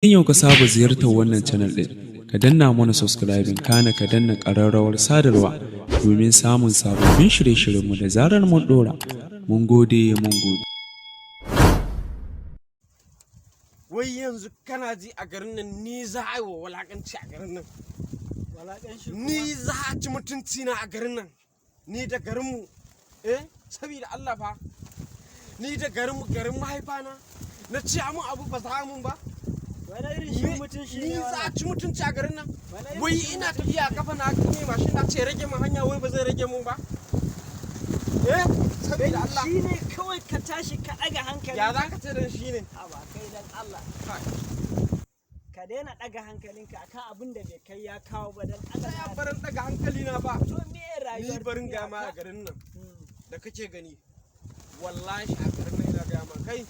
In yau ka saba ziyartar wannan channel ɗin, ka danna mana subscribing, kana ka danna ƙararrawar sadarwa domin samun sababbin shirye-shiryenmu da zarar mun ɗora. Mun gode, mun gode. Wai yanzu kana ji, a garin nan ni za a yi wa walakanci a garin nan? Ni za a ci mutunci na a garin nan? Ni da garinmu, eh, saboda Allah fa, ni da garinmu, garin mahaifana, na ci mun abu ba za mun ba. Wani irin shi mutunci Ni ne za a wannan? ci mutunci a garin nan? Wani irin Wai cin ina mutunci tafiya ne? kafa na ne mashin, na ce rage mun hanya, wai ba zai rage mun ba, eh, saboda Allah. Shi ne kawai ka tashi ka ɗaga hankali? Ya za ka ce dan shi ne? Ba kai, dan Allah. Kai. Ka daina ɗaga hankalinka akan abin da bai kai ya kawo ba, dan Allah. Ta ya barin daga hankali na ba? To me rayuwar Ni barin duniya gama a garin nan da kake gani, wallahi a garin nan ina gaya ma, kai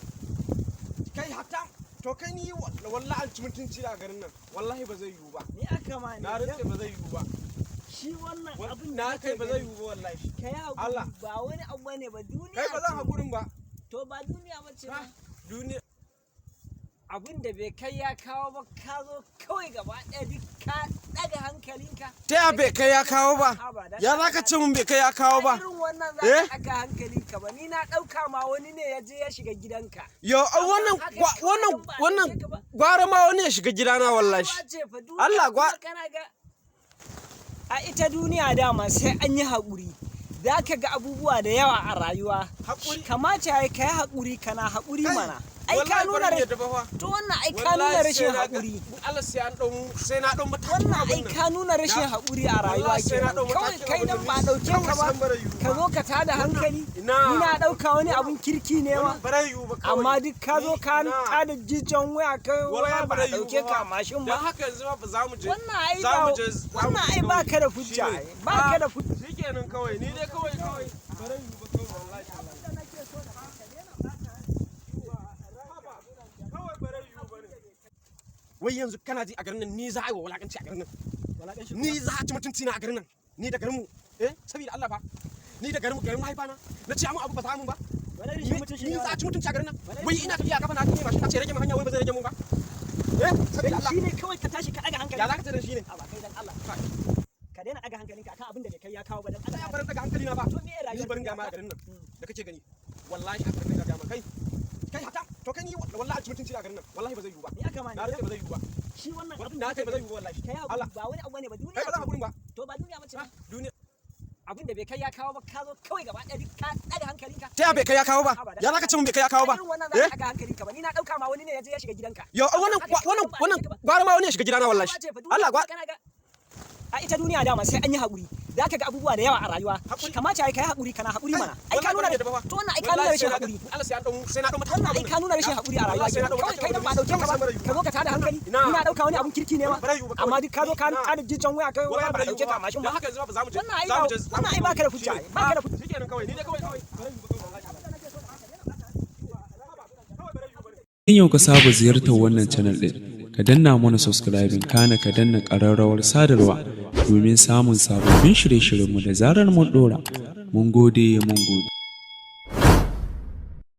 kai, hatta to kai, ni wallahi an ci mutunci a garin nan, wallahi ba zai yiwu ba. Ni aka ma ne Na rantse ba zai yiwu ba. Shi wannan abin Na da kai, kake ba zai gani, yiwu ba wallahi. ka yi haƙuri. Allah. Ba wani abu bane ba duniya Kai, ba zan ce. hakurin ba. To ba duniya ba ce ba. Duniya. Abin da bai kai ya kawo ba, ka zo kawai gaba ɗaya duk ka ɗaga hankalinka. Ta ya bai kai ya kawo ba? Haba, dan Ya za ka ce mun bai kai ya kawo ba? Irin wannan za Eh? ka ɗaga hankalinka ba? Ni na ɗauka ma wani ne ya je ya shiga gidanka. Yo, a wannan Haka kawai wannan dan ba a wannan ɗauke ka ba. Gwara ma wani ya shiga gidana wallahi. Rayuwa ce fa duniya. Allah, Kuma kana ga a ita duniya dama sai an yi haƙuri, za ka ga abubuwa da yawa a rayuwa. Haƙuri. Kamata ya ka yi haƙuri, kana haƙuri Kai, mana. Ai ka wallahi nuna barin rashin yadda ba fa. To wannan ai ka nuna Wallahi rashin sai na haƙuri. Allah, sai an ɗau, sai na ɗau matakin Wannan abin ai nan. ka nuna rashin haƙuri a rayuwa Wallahi sai na kenan. ɗau Kawai matakin kai abin dan nan. ba a ɗauke Kawai ka ba, san bara yiwu ka ba. zo ka tada hankali. Ina. Ni na ɗauka wani abun kirki ne ma. Wannan bara yiwu ba kawai. Amma duk ka zo Ni ka ina. tada jijiyan wuya, kai Wallahi waya ba bara a yiwu ɗauke ba. ka a mashin Dan ba. haka yanzu ma ba za mu je. Wannan ai Za ba mu je, za mu wannan je ai kawai. ba ka da hujja. Shine. Ai ba ka da hujja. Shikenan kawai, ni dai kawai kawai. Bara yiwu ba kawai wallahi. Kawai bara yiwu ba ne. Wai yanzu kana ji, a garin nan ni za a yi wa walakanci a garin nan? Ni za a ci mutunci na a garin nan? Ni da garinmu, eh, saboda Allah fa, ni da garinmu, garin mahaifana, na ci mun abu ba za mun ba. Wani irin shi mutunci Ni ne za a wannan? ci mutunci a garin nan? Wai ina tafiya kafa na ne mashin, na ce rage mun hanya, wai ba zai rage mun ba, eh, saboda Allah. Shi ne kawai ka tashi ka ɗaga hankali? Ya za ka ce dan shi ne? A ba kai, dan Allah. Ka daina ɗaga hankalinka akan abin da bai kai ya kawo ba, dan Ta ya Allah. barin daga hankali na ba? To me Ni rayuwar barin duniya gama a garin nan da kake gani, wallahi a garin nan ina gama, kai kai, hatta to kai, ni wallahi an ci mutunci a garin nan, wallahi ba zai yiwu ba. Ni aka ma Na ne rantse ba zai yiwu ba. Shi wannan abin Na da kai, ba kake zai yiwu ba wallahi. ka yi Allah. haƙuri, ba wani abu bane ba duniya Kai, ba zan ce. hakurin ba. To ba duniya ba ce ba. Duniya. Abin da bai kai ya kawo ba, ka zo kawai gaba ɗaya duk ka ɗaga hankalinka. Ta ya bai kai ya kawo ba? Haba, dan Ya za ka ce mun bai kai ya kawo ba? Irin wannan za Eh? ka ɗaga hankalinka ba? Ni na ɗauka ma wani ne ya je ya shiga gidanka. Yo, wannan Haka kawai wannan dan ba a wannan ɗauke ka ba. gwara ma wani ya shiga gidana wallahi. Rayuwa ce fa duniya. Allah, Kana ga a ita duniya dama sai an yi haƙuri, za ka ga abubuwa da yawa a rayuwa. Haƙuri. Kamata ya ka yi haƙuri, kana haƙuri Kai, mana. Ai ka wallahi nuna barin yadda ba fa. To wannan ai ka nuna Wallahi rashin sai na haƙuri. Allah, sai an ɗau, sai na ɗau matakin Wannan ai abin ka nuna rashin haƙuri a rayuwa Wallahi sai na kenan. ɗau Kawai kai matakin dan ba a abin ɗauke ka ba, nan. ka zo ka tada hankali. Ina. Ni na ɗauka wani abun kirki ne ma. Bara yiwu ba kawai. Amma duk ka zo ka Ina. tada jijiyan wuya, kai waya Wallahi ba a bara ɗauke yiwu ka a mashin Dan ba. haka yanzu ma ba za mu je. Wannan ai Za mu ba je, za mu wannan je ai baka da hujja. Shine. Baka da hujja. Shikenan kawai, ni dai kawai kawai. Bara yiwu ba kawai wallahi. Kawai bara yiwu ba ne. In yau ka saba ziyartar wannan channel ɗin, ka danna mana subscribing, kana ka danna ƙararrawar sadarwa domin samun sababbin shirye-shiryenmu da zarar mun ɗora. Mun gode, mun gode.